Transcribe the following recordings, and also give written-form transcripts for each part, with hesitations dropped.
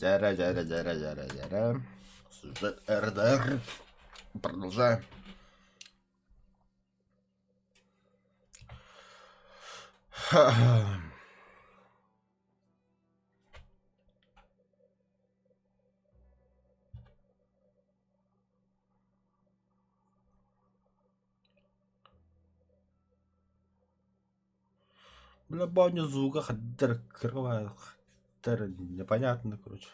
Дьэрэ, дьэрэ, дьэрэ, дьэрэ, дьэрэ. Сюжет РДР. Продолжаем. Бля, баня звука хаддар открывает, непонятно, короче.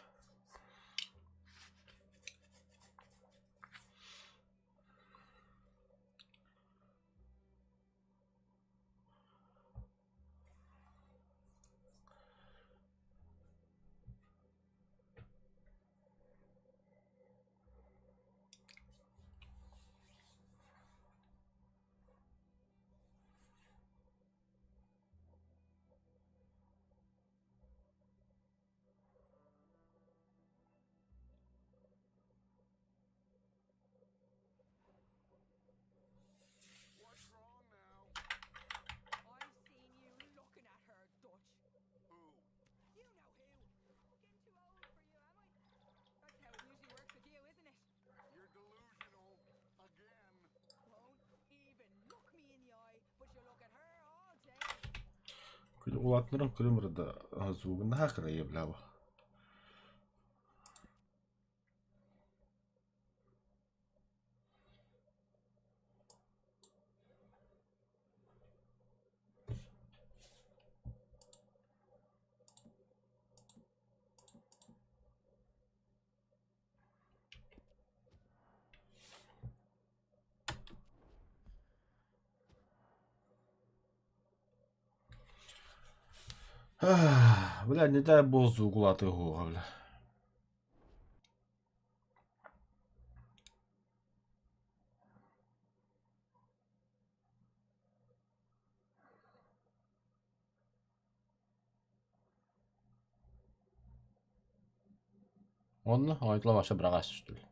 Улаатыннаран көрүм да звугун наһаа кырайа бля Бля, не дай бог звук улаатыа бля. Онно оонньуулар вообще быраҕааччы түстүлэр.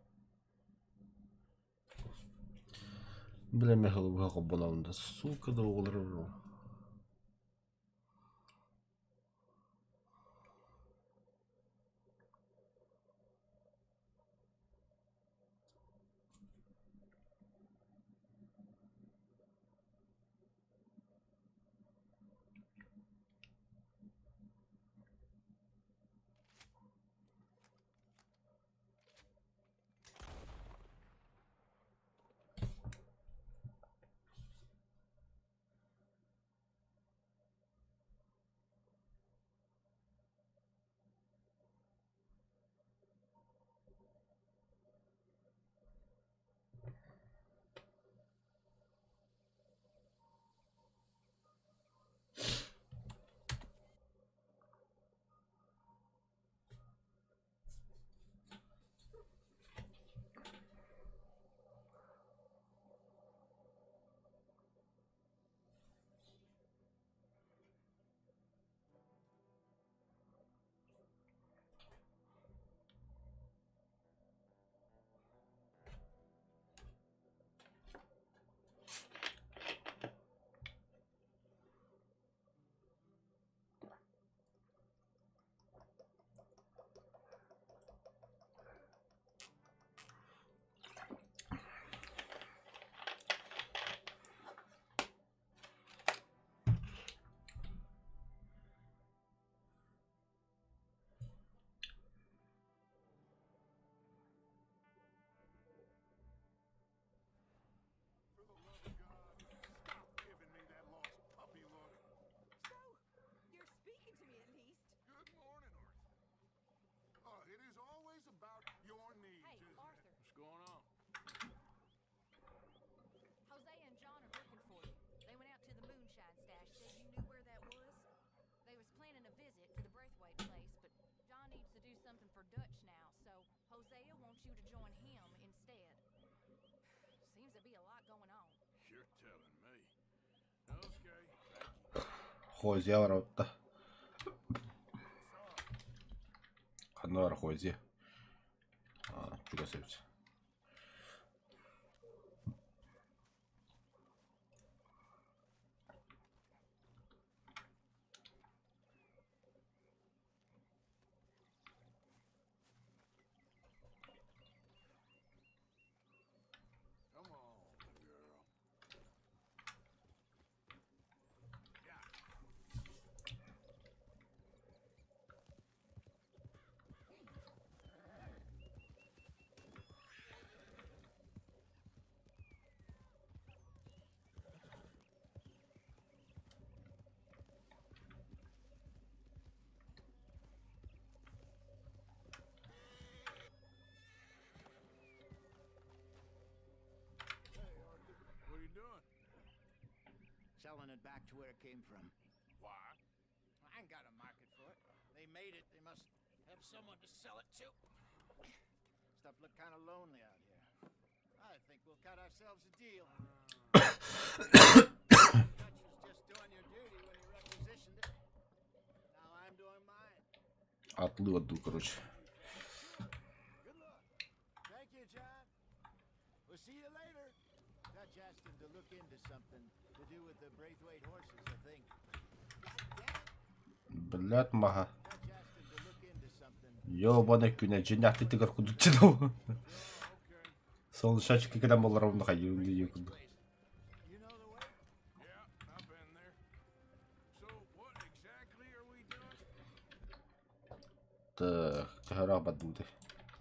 Бля мехалыбыһа холбонобун да сука да оҕолор Хозия барабыт Ханна баар Хозия? Чугас эбит. Come on, girl. Yeah. Hey, Arthur, what are you doing? Selling it back to where it came from. Why? I ain't got a market for it. They made it. They must have someone to sell it to. Stuff looked kind of lonely out here. I think we'll cut ourselves a deal. Dutch was just doing your duty when he requisitioned it. Now I'm doing mine. Атлы отду, короче. Good luck. Thank you, John. We'll see you later. Dutch asked him to look into something to do with the Braithwaite horses, I think. God damn it. Блядь, маха. Dutch asked him to look into something. Ёбаный күнэ дьиҥнээхтик курдук дьино. Yeah, okay. Сол шачки кэдэн буоллар хайыы дии курдук. You know the way? Yeah, I've been there. So, what exactly are we doing? Так, төһөрөөх бардыбыт.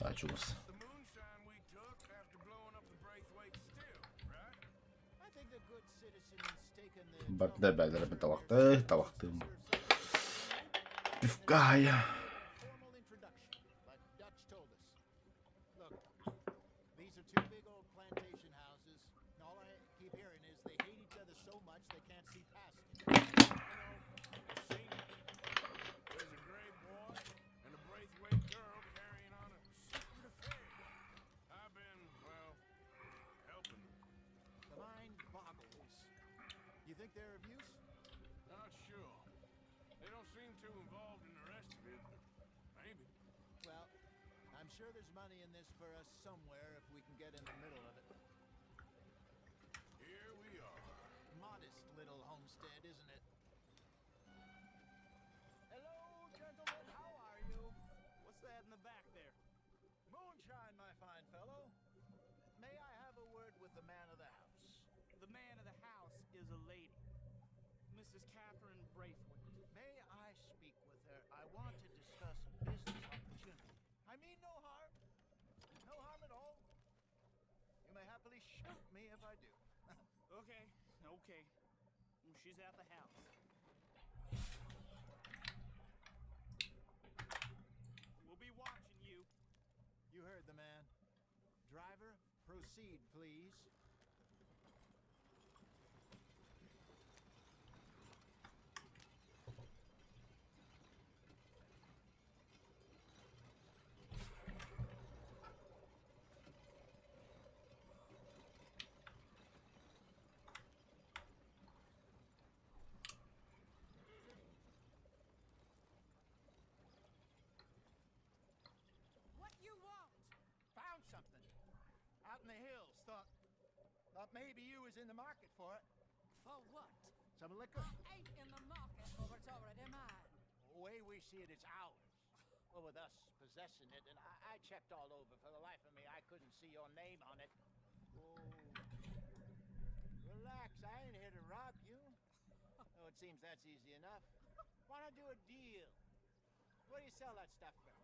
А чугас. The moonshine we took after blowing up the Braithwaite still, right? I think the good citizens taken the Барда бээлэрэ табахты, табахтым. Пивкая. formal introduction, like Dutch told us. Look, these are two big old plantation houses. and All I keep hearing is they hate each other so much they can't see past it. I know. I've seen it. There's a gray boy and a Braithwaite girl carrying on a secret affair. I've been, well, helping them. The mind boggles. You think they're of use? Not sure. They don't seem too involved in the rest of it, but maybe. Well, I'm sure there's money in this for us somewhere if we can get in the middle of it. Here we are. Modest little homestead, isn't it? Hello, gentlemen. How are you? What's that in the back there? Moonshine, my fine fellow. May I have a word with the man of the house? The man of the house is a lady, Mrs. Catherine Braithwaite. May I speak with her? I want to discuss a business opportunity. I mean no harm. No harm at all. You may happily shoot me if I do. Okay, okay. She's at the house. We'll be watching you. You heard the man. Driver, proceed, please. What you want? Found something. Out in the hills. Thought thought maybe you was in the market for it. For what? Some liquor. I ain't in the market for what's already mine. The way we see it, it's ours. Well, with us possessing it, and I checked all over. For the life of me, I couldn't see your name on it. Oh. Relax, I ain't here to rob you. Oh, it seems that's easy enough. Why not do a deal? What do you sell that stuff for?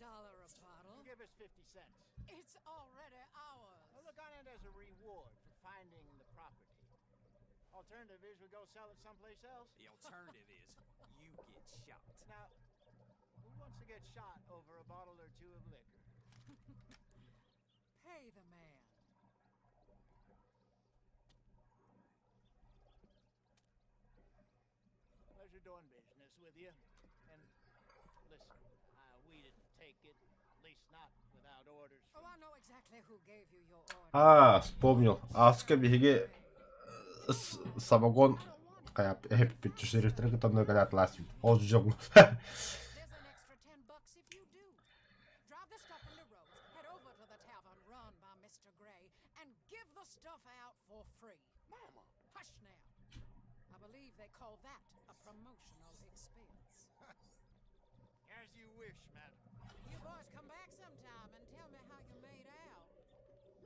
Dollar a bottle. Give us 50 cents. It's already ours. Well, look on it as a reward for finding the property. Alternative is we go sell it someplace else. The alternative is you get shot. Now, who wants to get shot over a bottle or two of liquor? Pay the man. Pleasure doing business with you. And listen, we didn't take it, at least not without orders Oh, from I know exactly who gave you your order. А, вспомнил. Аска биһиги самогон I don't want it. Эһэппит шерифтэрэ кытта кэлээт ласт Ол дьоҥ There's an extra $10 if you do. Drive the stuff into Rhodes, head over to the tavern run by Mr. Gray, and give the stuff out for free. Mama. Hush now. I believe they call that a promotional expense. As you wish, madam. You boys come back sometime and tell me how you made out.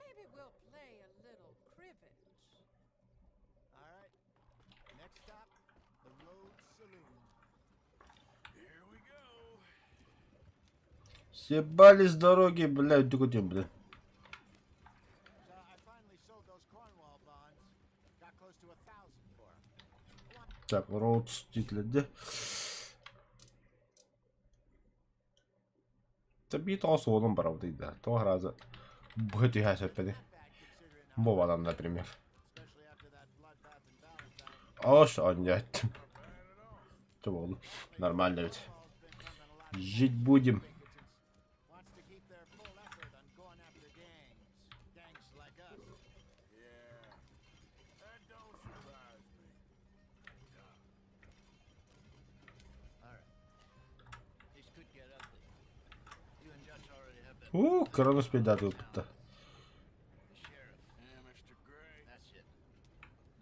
Maybe we'll play a little cribbage. All right. Next stop, the Rhodes Saloon. Here we go. Съебались с дороги, блядь, ты где, блядь? So I finally sold those Cornwall bonds. Got close to 1,000 for 'em. Так, Роудс титледи. Та суолун барабыт да. Тоҕо разы быһы түһэ сөппөдү. Not bad considering our Бу адам, например. especially after that bloodbath in Valentine. Ош, онньоттум. Болду. Нормально ведь. Cornwall's been pumping a lot of Жить будем. Pinkertons. Wants to keep their full effort on going after gangs. Gangs like us. Yeah. That don't surprise me. All right. This could get ugly. You and Dutch already have that. Уу, коронус педаты опытта. The sheriff. Yeah, Mr. Gray. That's it.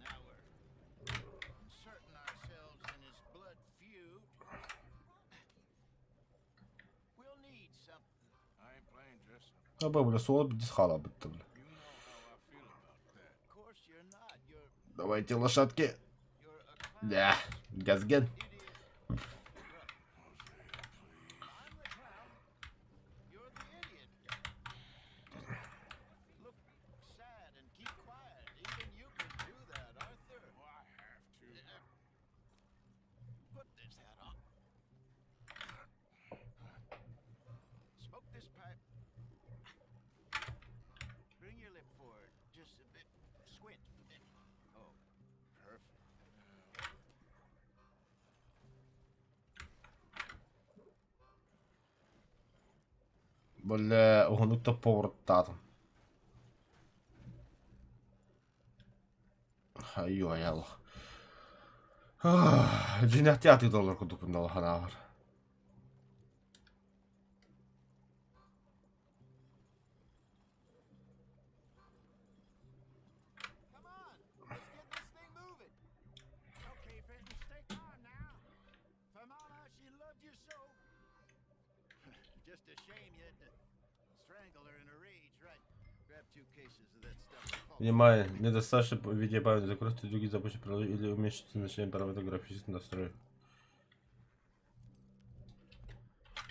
Now we're inserting ourselves in his blood feud. We'll need something. I ain't playing dress up. Аба, бля, суол бис хала бытты, бля. You know how I feel about that. Of course you're not. You're Давайте, лошадки. you're a clown. Да, газген. Idiot. Hosea, please. I'm the clown. You're the idiot. Just look sad and keep quiet. Even you can do that, Arthur. Oh, I have to. Put this hat on. Smoke this pipe. Bring your lip forward just a bit. Squint. Oh, perfect. Бля, уһунук повороттаатым. Айю аял. Дьиҥнээхтии атыы доллар курдукпун да ханаабар. Come on, let's get this thing moving. Okay, Fenton, stay calm now. For mama, she loved you so. Just a shame you had to strangle her in a rage, right? Grab two cases of that stuff. and fall Внимание, недостаточно видеопамяти. Закройте другие запусти приложения или уменьшите значение параметров графических настроек.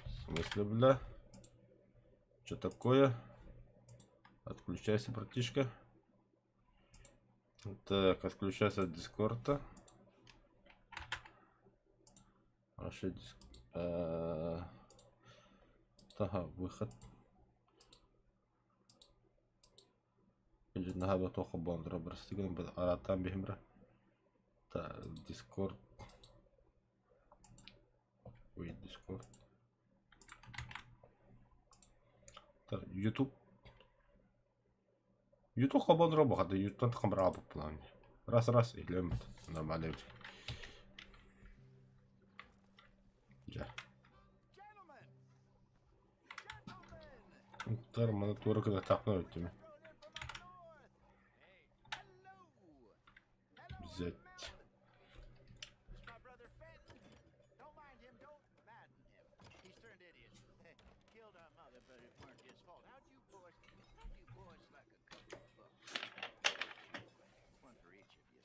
В смысле, бля? Что такое? Отключайся, братишка. Так, отключайся от Дискорда. А что диск... Ага, выход. Наһаа туох буолан бырастыы гынан арааттаан биһимрэ. Так, Дискорд. Ой, Дискорд. Так, YouTube. YouTube холбоон робо хата YouTube'тан хамраабыт план. Раз раз илеммит. Нормально эбит. Дьэ. Gentlemen! Gentlemen! Тар маны туора кыда тахна өттүмэ. Rode in from up north. Hey. Hello! Hello, Взять. Melvin. It's my brother Fenton. Don't mind him, don't madden him. He's turned idiot. Killed our mother, but it weren't his fault. How'd you boys how'd you boys like a couple of bucks? One for each of you.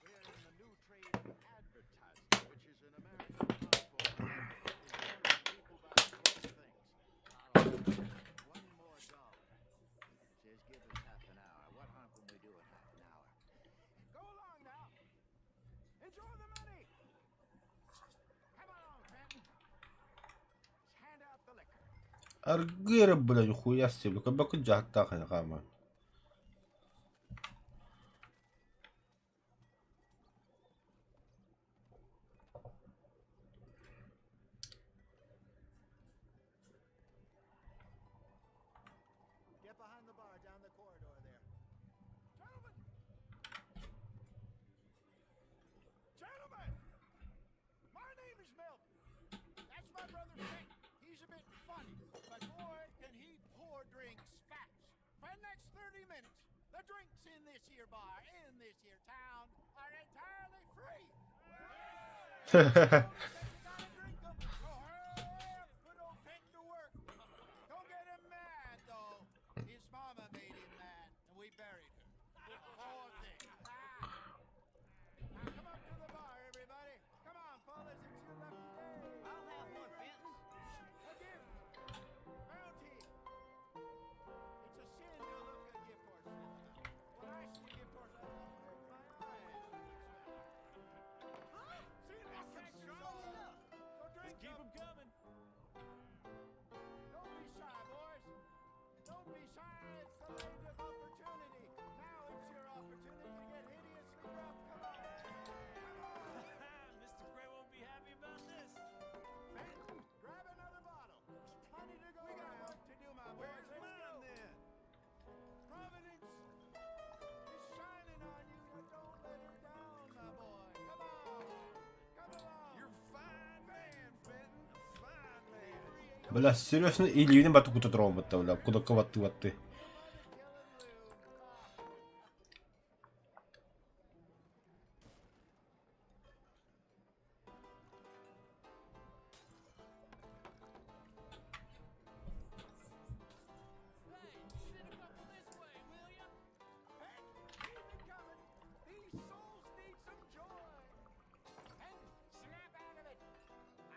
We're in the new trade of advertising, which is an American art form. It people buy the wrong things. Not all. One more dollar. Says give us half an hour. What harm can we do in half an hour? Go along now. Enjoy the money. Come on, Fenton. Let's hand out the liquor. Аргыра, блядь, хуя себе. Кабаку жахтах хаама. Get behind the bar down the corridor there. Gentlemen! minutes. The drinks in this here bar, in this here town, are entirely free. You gotta drink 'em. So hurry up, put old Fenton to work. Don't get him mad, though. His mama made him mad, and we buried her. Poor thing. Ah. Now come up to the bar, everybody. Come on, fellas, it's your lucky day. I'll have one, Fenton. A gift. Bounty. It's a sin to look a gift horse in the mouth. When I see a gift horse, I hurt my eyes with its mouth. See, That's some that's strong soul. stuff. So drink Just keep up. 'em coming. Don't be shy, boys. Don't be shy. It's the land of opportunity. Now it's your opportunity to get hideously drunk. Come on. Come on. Mr. Gray won't be happy about this. Fenton, grab another bottle. There's plenty to go We got work to do, my boys. Where's Let's mine go. then? Providence is shining on you, but don't let her down, my boy. Come on. Come along. You're a fine man, Fenton. A fine man. Бля, серьезно, илиини батукута троботта, бля, куда ватты ватты. Hey, send a couple this way, will ya? Fenton, keep it coming. These souls need some joy. Fenton, snap out of it.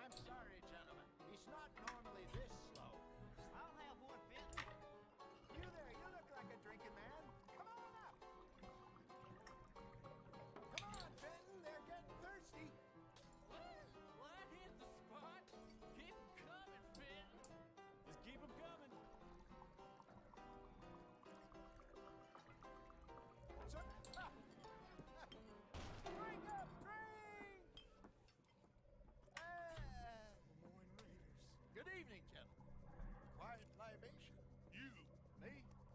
I'm sorry, gentlemen. He's not normally this slow. I'll have one, Fenton. You there, you look like a drinking man. Come on up. Come on, Fenton, they're getting thirsty. Well, that hit the spot. Keep 'em coming, Fenton. Just keep 'em coming. Sir- drink up, drink! Ah. Good evening, gentlemen. Quiet libation. You. Me?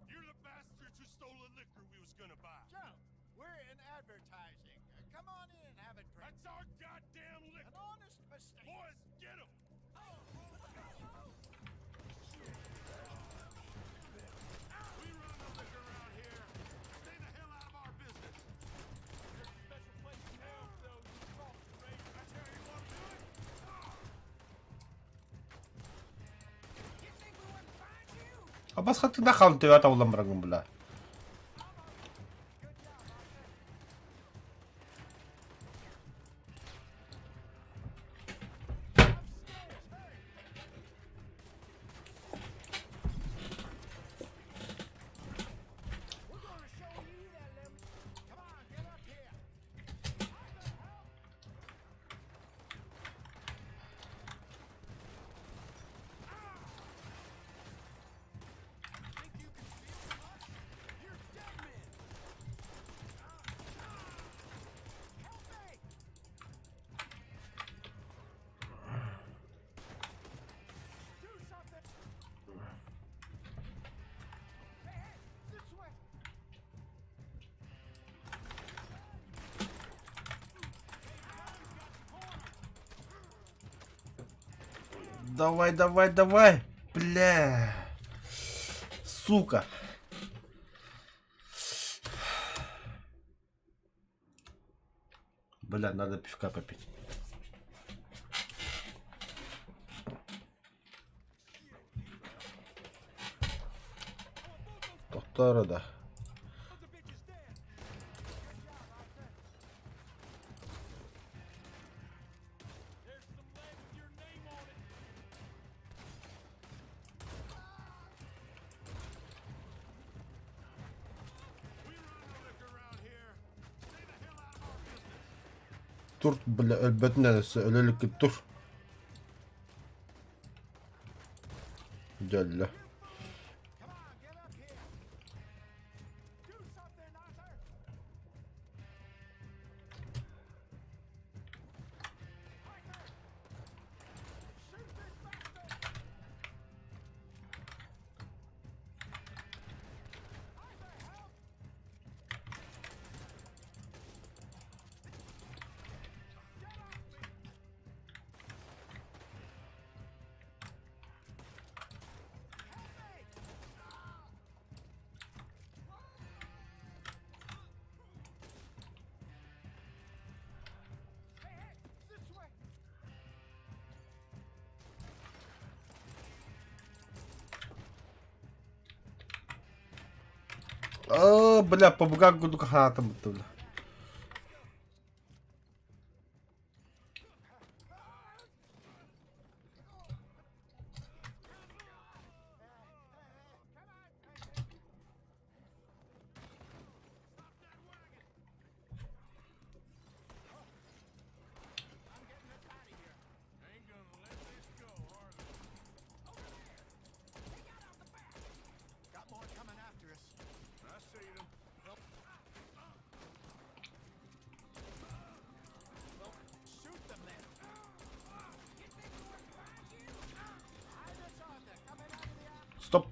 You're the bastards who stole the liquor we was gonna buy. Gentlemen, we're in advertising. Come on in and have a drink. That's our goddamn An liquor. honest mistake. Boys, get 'em. We run the liquor around here. Stay the hell out of our business. There's a special place in hell for those who cross the razor. That's how you want to do it? You think we wouldn't find you? А басхаттында халын төбәт аулан барагын, бля. We're gonna show you that lemon. Come on, get up here. Arthur, help! Think you can steal from us? You're dead men. Help me! Do something! Hey, hey, this way! Давай, давай, давай. Бля. Сука. Бля, надо пивка попить. Доктора, да. Other bitch is dead. There's some lead with your name on it. We run the liquor around here. Stay the hell out of our business. Тур, бля, өлбөтүн өлөлүк тур. Дьөллө. Come on, get up here! Do something, Arthur! Arthur! Shoot this bastard! Arthur, help! Get off me! Оо, бля, побуган курдук хаатым бля. Стоп.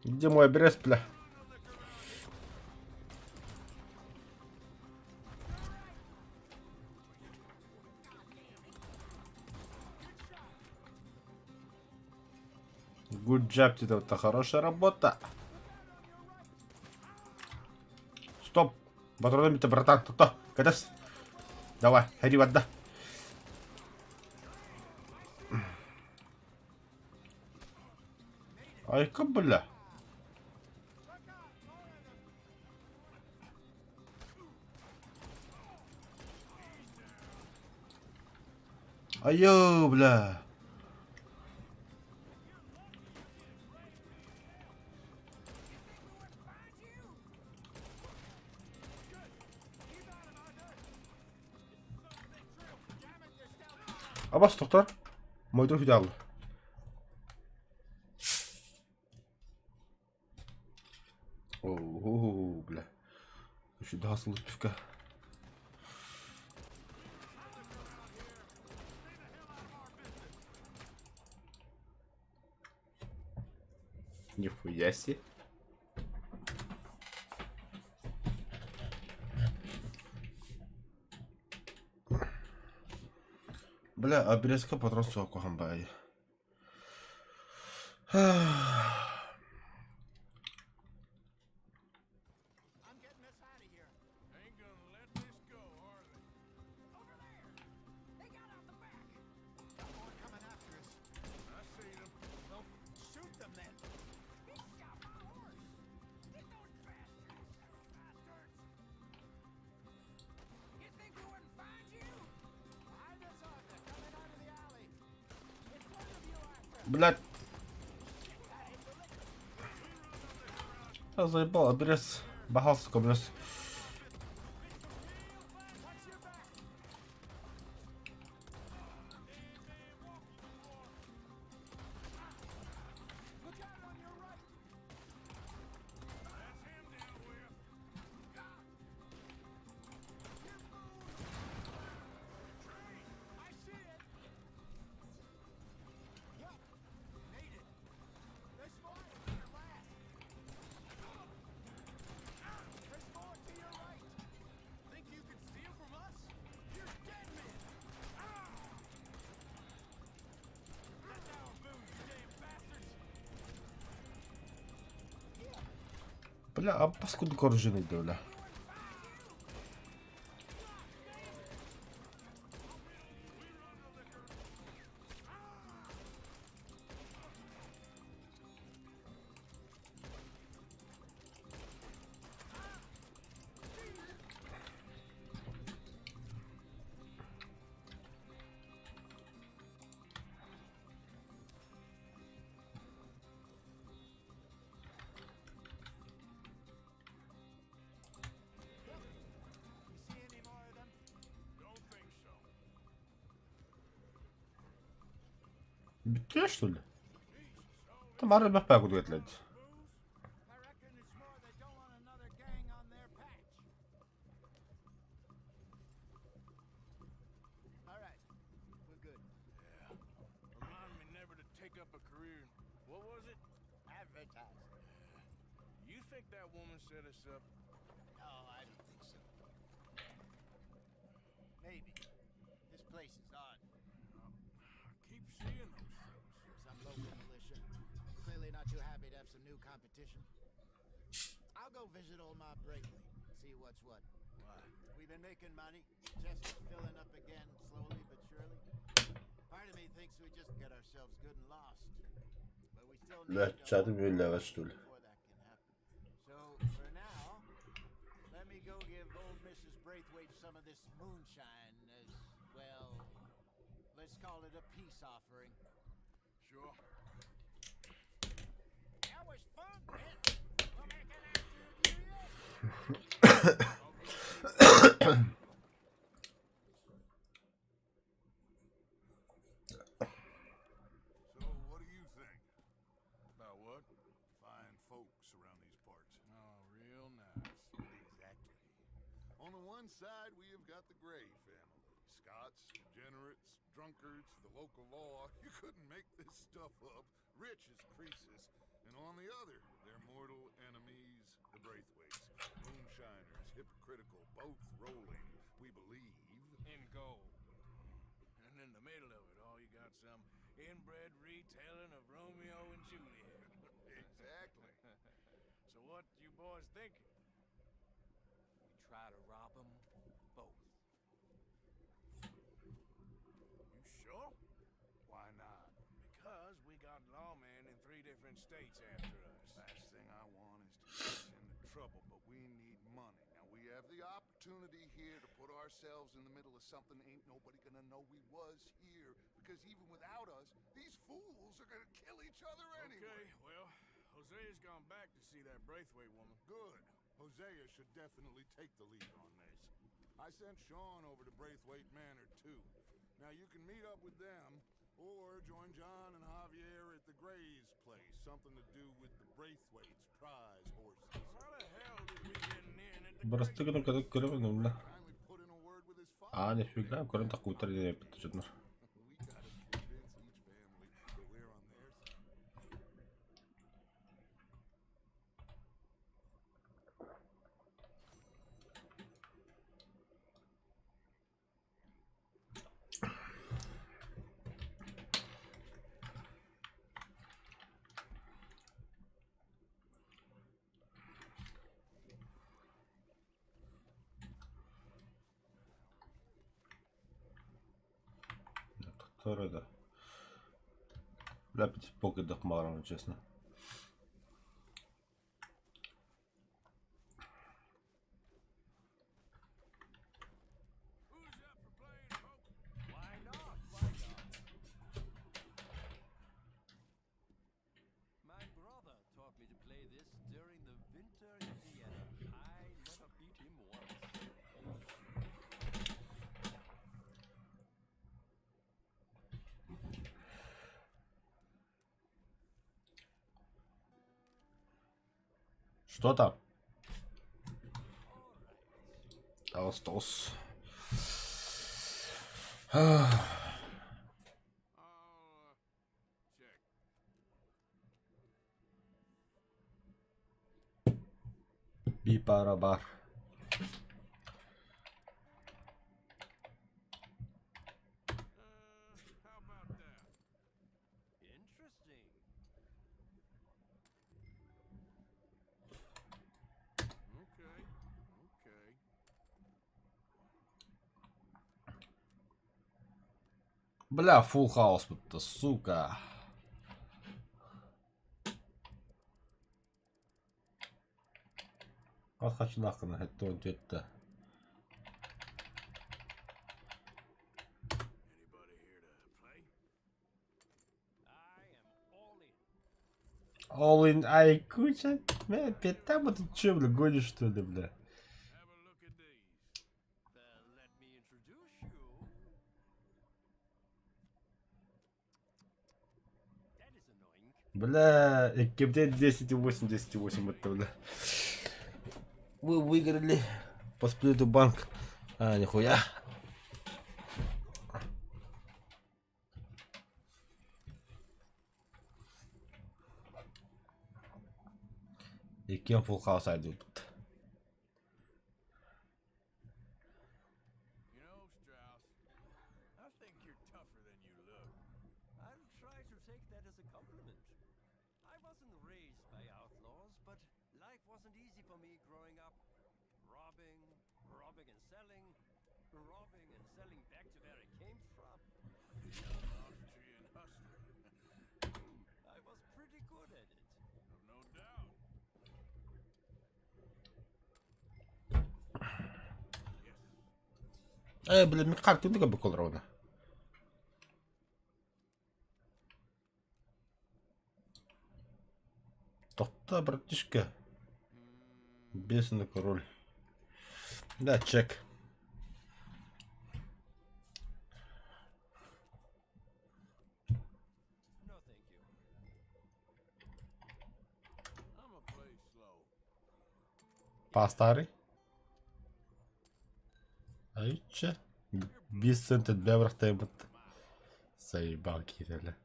Где мой обрез, бля? Good job, тебе это хорошая работа. Стоп. Батронами-то, братан, то-то. Кадас. Давай, ходи вода. Айка, бля. Айо, бля. Абас доктор. Мой друг идеал. Оу, бля. Еще два пивка. Нихуя себе. Бля, обрезка патрон суох куһаҕан баҕайы. Блять. Я заебал, обрез. Бахал, сука, обрез. Бля, а паскуду коржины, бля. Бүттэ что ли? Там ары бэппэ курдук этилэр дии. we just get ourselves good and lost. But we still Бля, need a чаты lot бөлөҕө more что ли? before that can happen. So for now, let me go give old Mrs. Braithwaite some of this moonshine as well. Let's call it a peace offering. Sure. That was fun, Brent. We'll make an actor of you yet. So, what do you think? About what? Fine folks around these parts. Oh, real nice. Exactly. On the one side, we have got the Gray family. Scots, degenerates, drunkards, the local law. You couldn't make this stuff up. Rich as Croesus. And on the other, their mortal enemies, the Braithwaites. Moonshiners, hypocritical, both rolling, we believe. In gold. And in the middle of it all, you got some inbred retelling of Romeo and Juliet. Exactly. So what you boys thinking? We try to rob 'em both. You sure? Why not? Because we got lawmen in three different states after us. Last thing I want is to get us into trouble, but we need money. Now we have the opportunity here to put ourselves in the middle of something ain't nobody gonna know we was here. Because even without us, these fools are gonna kill each other anyway. Okay, well, Hosea's gone back to see that Braithwaite woman. Good. Hosea should definitely take the lead on this. I sent Sean over to Braithwaite Manor too. Now you can meet up with them or join John and Javier at the Gray's place. Something to do with the Braithwaite's prize horses. How the hell did we get in at the Просто Gray's гына көрө көрө бля. Kindly put in a word with his father. А, нифига, көрөн такуутар диэн эппит We gotta convince each family that we're on their side. Который да. Бля, покидах маром, честно. Who's up for playing poker? Why not? Why not? My brother taught me to play this during the winter in Vienna. I never beat him once. Что там? Остос. I'll check. Би пара бар. How about that? Interesting. Okay, okay. Бля, фулл хаус, будто, сука. Вот хочу нахрен, это он где-то. Anybody here to play? I am all in. All in, ай, куча. Бля, пята, вот ты че, бля, гонишь, что ли, бля? Have a look at these. Let me introduce you. That is annoying. Бля, где 10,8, 10,8 это, бля. Вы выиграли по сплиту банк. А, нихуя. И кем фулл хаус айдут. You know, Strauss, I think you're tougher than you look. I'll try to take that as a compliment. I wasn't raised by outlaws, but life wasn't easy for me growing up. Robbing, robbing and selling, robbing and selling back to where I came from. The Austrian Ээ, били мин хартыына көрбүккэ олоробун. Тохтоо, братишка. Бешеный король. Да, чек. No, thank you. I'ma play slow. Пастары. Айча. Биэс цент элбэх бырахтайбыт. Сайбал киирэлэ.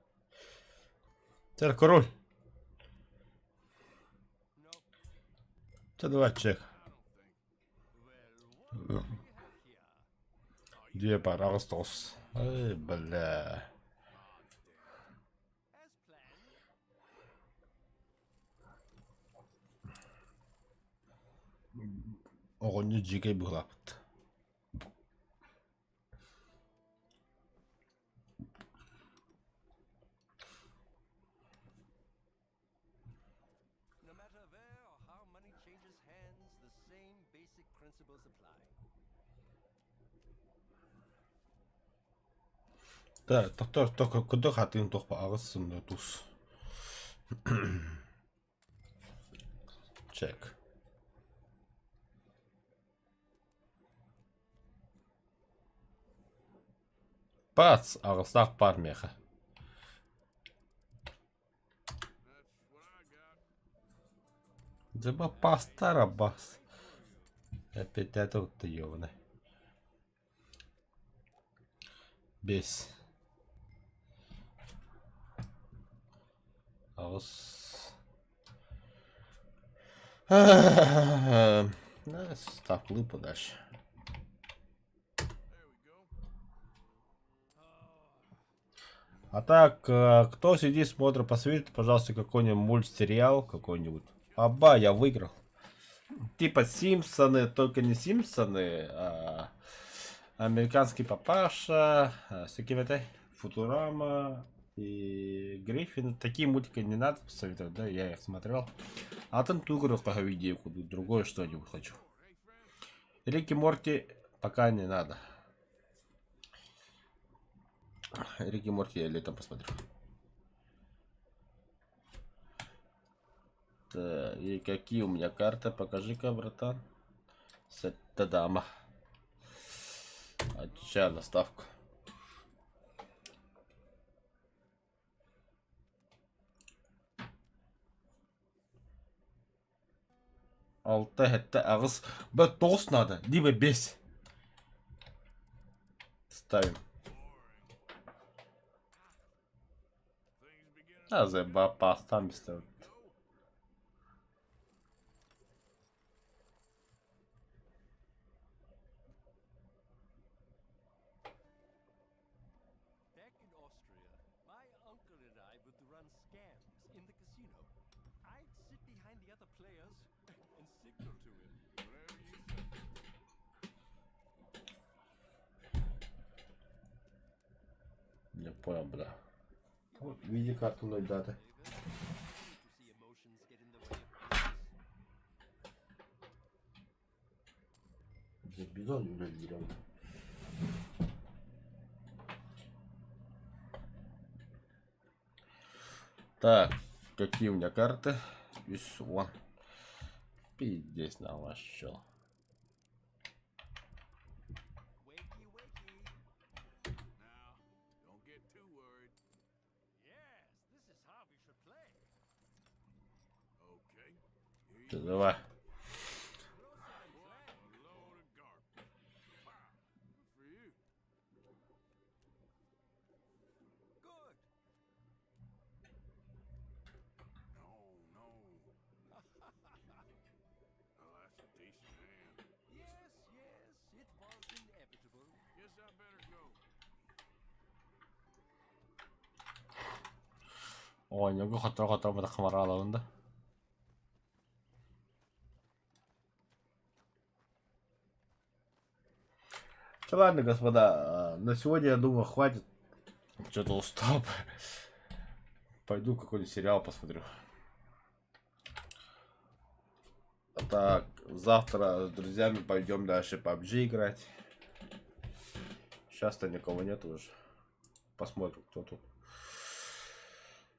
Чэ, король. Чэ, давай чек. Две пара, аҕыс тоҕус. Ай, бля. Оҕонньор дьиикэй быһыылаахпыт. No matter where or how money changes hands, the same basic principles apply. Так, тохтор, тохтор, куда хатын тохпа аҕыс сынна тус. Чек. Пац, аҕыстаах паар миэхэ. That's what I got. Дьаба пастара бас. Опять это вот ёбаный. Биэс. Аҕыс. Ставлы подальше. There we go. А так, кто сидит, смотрит, посмотрите, пожалуйста, какой-нибудь мультсериал какой-нибудь. Аба, я выиграл. Типа Симпсоны, только не Симпсоны, а Американский папаша, с какими это Футурама и Гриффин. Такие мультики не надо посоветовать, да, я их смотрел. А там тугры идею другое что-нибудь хочу. Рики Морти пока не надо. Рики Морти я летом посмотрю. Так, и какие у меня карты? Покажи-ка, братан. Сетта дама. Отвечаю на ставку. Алта, сэттэ, аҕыс. Б тоҕус надо, либо биэс. Ставим. Things beginning А, заеба, там ставим. to go. Back in Austria, my uncle and I would run scams in the casino. I'd sit behind the other players and signal to him. Whatever you say. Не понял, бля. Вот, види карту ноль даты. David, I hate to see emotions get in the way of business. Бля, бизон, блядь, зеленый. Так, какие у меня карты? Из вон. Пиздец на вас чел. Wakey, wakey. Now, don't get too worried. Yes, this is how we should play. Okay. Here you Ты давай. What a load of garbage. Wow. Good for you. Good. No, no. Well, that's a decent hand. Yes, yes, it was inevitable. Guess I better go. Оонньууга хотторо-хотторо бытахмараалабын да. Ладно, господа, на сегодня, я думаю, хватит. Что-то устал. Пойду какой-нибудь сериал посмотрю. Так, завтра с друзьями пойдем дальше PUBG играть. Сейчас-то никого нет уже. Посмотрим, кто тут.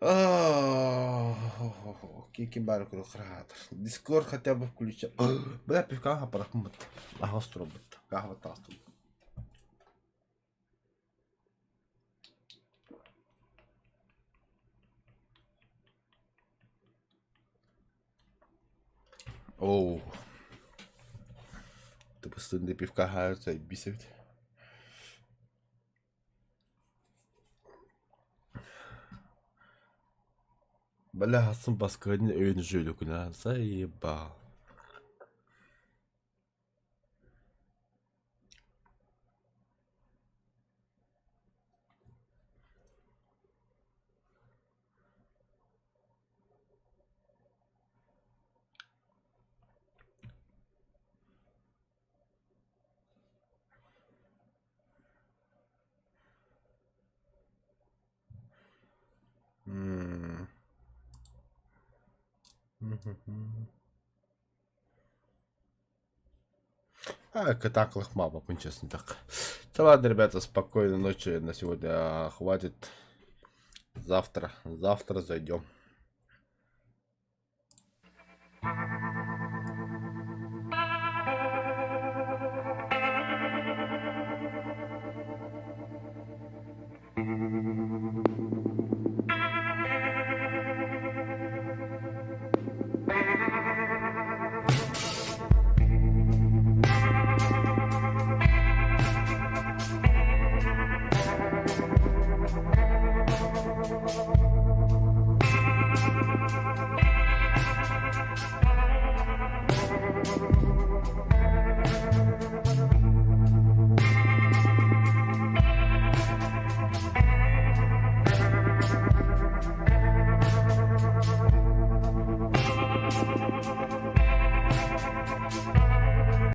А, Кики бар Дискорд хотя бы включи. Бля, пивка парахмыт. Ага, стробут. Кахва тасту. Оу. Тупостынный пивка бесит. Бля, сын баскыһын өйүн жөлүкүнэ заебал. М. А, так лохма, честно так. Да ладно, ребята, спокойной ночи на сегодня хватит. Завтра, завтра зайдем.